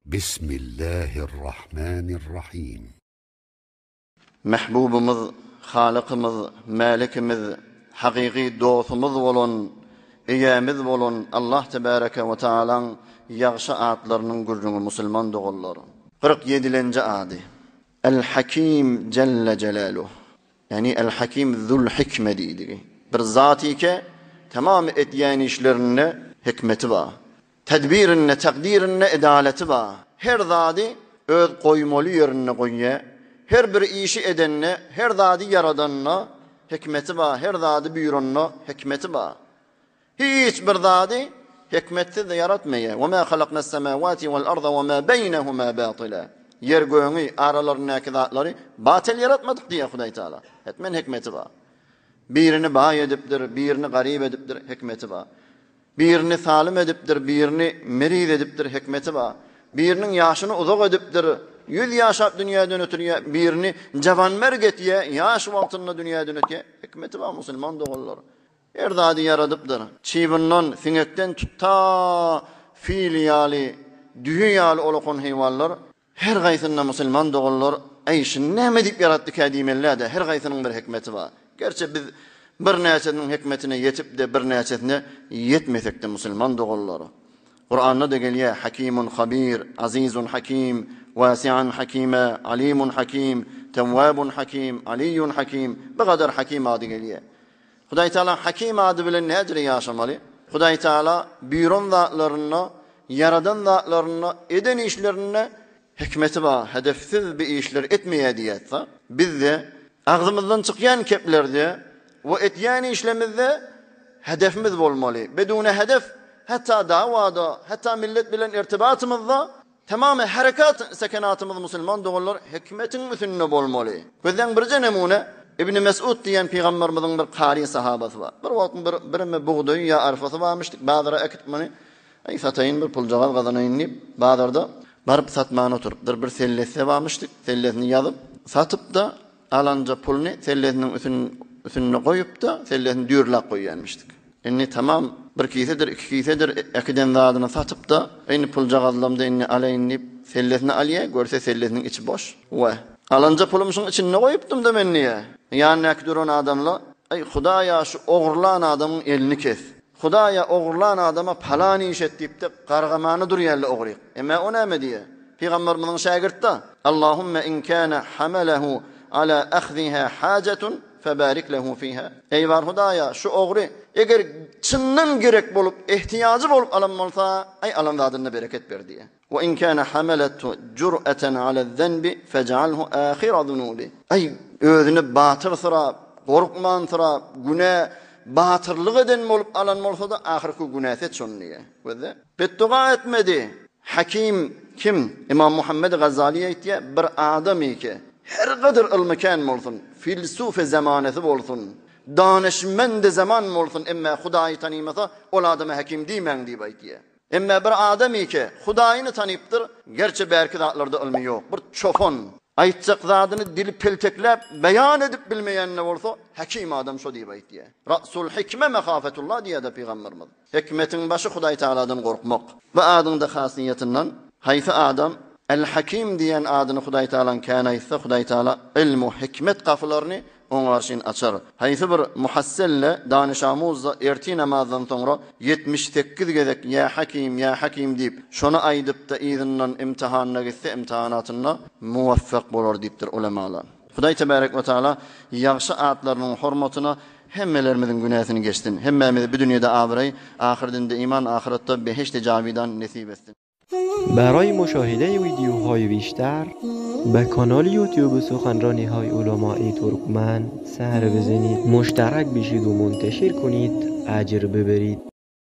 Bismillahirrahmanirrahim. Mähbubymyz, Halykymyz, Mälikimiz, hakyky dostumyz bolan, Eýämiz bolan Allah Tebäreke we Taalaň ýagşy atlarynyň gürrüňi musulman doganlar. 40 ýedilenji ady. El-Hakim Jelle Jelaluh. Ýagny El-Hakim Zul-Hikme diýdigi. Bir zat ike, tamam edýän işlerinde hikmeti bar. Tedbirinde, takdirinde edaleti bar. Her zady öz goýmaly ýerinde goýýar. Her bir işi edende, her zady ýaradanda hikmeti bar, her zady buýranda hikmeti bar. Hiç bir zady hikmetsiz-de ýaratmaýar. Ve ma halaknas-semawati vel-arda ve ma beýnehuma batyla. Ýer-gögi, aralaryndaky zatlary batyl ýaratmadyk diýýär Hudaý Taala. Hetmen hikmeti bar. Birini baý edipdir, birini garyp edipdir, hikmeti bar. Birini salym edipdir, birini meriz edipdir, hikmeti bar. Biriniň ýaşyny uzak edipdir, ýüz ýaşap dünýäden ötürýär, birini jawanmerg etýär, ýaş wagtynda dünýäden ötýär, hikmeti bar musulman doganlar. Her zady ýaradypdyr. Çybyndan, siňekden tut ta fil ýaly, düýe ýaly olakan heýwanlar Her gaýsynda musulman doganlar, Äý, şuny näme diýip ýaratdyka diýmeliä-dä, her gaýsynyň bir hikmeti bar. Gerçi biz birnäçesiniň hikmetine ýetip-de, birnäçesine ýetmesek-de musulman doganlar. Kuranda-da gelýär, Hakimun habir, Azizun hakim, Wasi'an hakime, Alimun hakim, Tewwabun hakim, Aliyyun hakim, bu gadar hakim ady gelýär. Hudaý Taala Hakim ady bilen nädire ýaşamaly? Hudaý Taala buýran zatlarynda, ýaradan zatlarynda, eden işlerinde hikmeti bar, hedefsiz bir işler etmeýär diýýärse, bizde agzymyzdan çykýan keplerde we etýän işlemizde hedefimiz bolmaly. Bedune hedef, hatda dawada, hatda millet bilen irtibatymyzda Tamamy herekat sekenatymyz musulman doganlar hikmetiň üsünde bolmaly. Gözläň birje nemune, Ibni Mesud diýen pygamberimiziň bir kary sahabasy bar. Bir wagt bir birime bugdaýy ýa arpasy barmyşdyk, bazara äkitip muny, aý sataýyn bir puljagaz gazanaýyn diýip, bazarda baryp satmana oturypdyr. Bir sellesi barmyşdyk, sellesini ýazyp, satyp-da, Alanja puluny sellesiniň üsünde goýup-da, sellesini düýrläp goýýanmyşdyk. Indi tamam, bir kisedir, iki kisedir äkiden zadyny satyp-da, indi puljagazlamda indi alaýyn diýip, sellesini alýar, görse sellesiniň içi boş. Wah, alanja pulumy şuň içinde goýupdym-da men diýýär. Ýanyndaky duran adamlar, Aý, Hudaý-a şu ogurlan adamyň elini kes. Hudaý-a ogurlan adama palan iş et diýip-de, gargamana durýarlar ogryk. Emma o näme diýýär? Pygamberimiziň şägirtde, Allahümme in kâne hamalehu alâ ahziha hâcetun febarik lehu fiha. Eý bar Hudaýa, şu ogry eger çyndan gerek bolup, ehtiýajy bolup alan bolsa, aý alan zadynda bereket ber diýýär. We in kâne hamaletu jur'eten alez-zenbi fej'alhu âhira zunubi. Aý özüni batyrsyrap, gorkmansyrap, günä batyrlyk eden bolup alan bolsa-da, ahyrky günäsi et şony diýýär. Gözle. Betdoga etmedi. Hakim kim? Ymam Muhammed Gazaly aýtýar, bir adamyky her gadyr ylmy kän bolsun, filsufe zamanasy bolsun, danyşmendi zaman bolsun, emme Hudaýy tanymasa, ol adama hakim diýmäň diýip aýtýar. Emme bir adamyky Hudaýyny tanypdyr, gerçi bärki zatlarda ylmy ýok, bir çopan, aýtjak zadyny dili peltekläp beýan edip bilmeýän-de bolsa, hakim adam şo diýip aýtýar. Ra'sul hikme mehafetullah diýýär-de pygamberimiz. Hikmetiň başy Hudaý Tagaladan gorkmak. Bu adyň-da hasyýetinden haýsy adam El-Hakim diýen adyny Hudaý Tagalaň kän aýtsa, Hudaý Tagala ylm-u hikmet gapylaryny oňa garşyn açar. Haýsy bir muhasselle, danyşamuz-da ertir namazdan soňra 78 gezek Ýa Hakim, Ýa Hakim diýip, şony aýdyp-da yzyndan imtihanyna gitse, imtihanatynda muwaffak bolar diýipdir ulemalar. Hudaý Tebarek we Taala ýagşy atlarynyň hormatyna hemmelerimiziň günäsini geçsin. Hemmämize bu dünýede abraý, ahyrdinde iman, ahyretde behişdi jawidan nesip etsin. برای مشاهده ویدیوهای بیشتر به کانال یوتیوب سخنرانی های علمای ترکمن سر بزنید مشترک بشید و منتشر کنید اجر ببرید.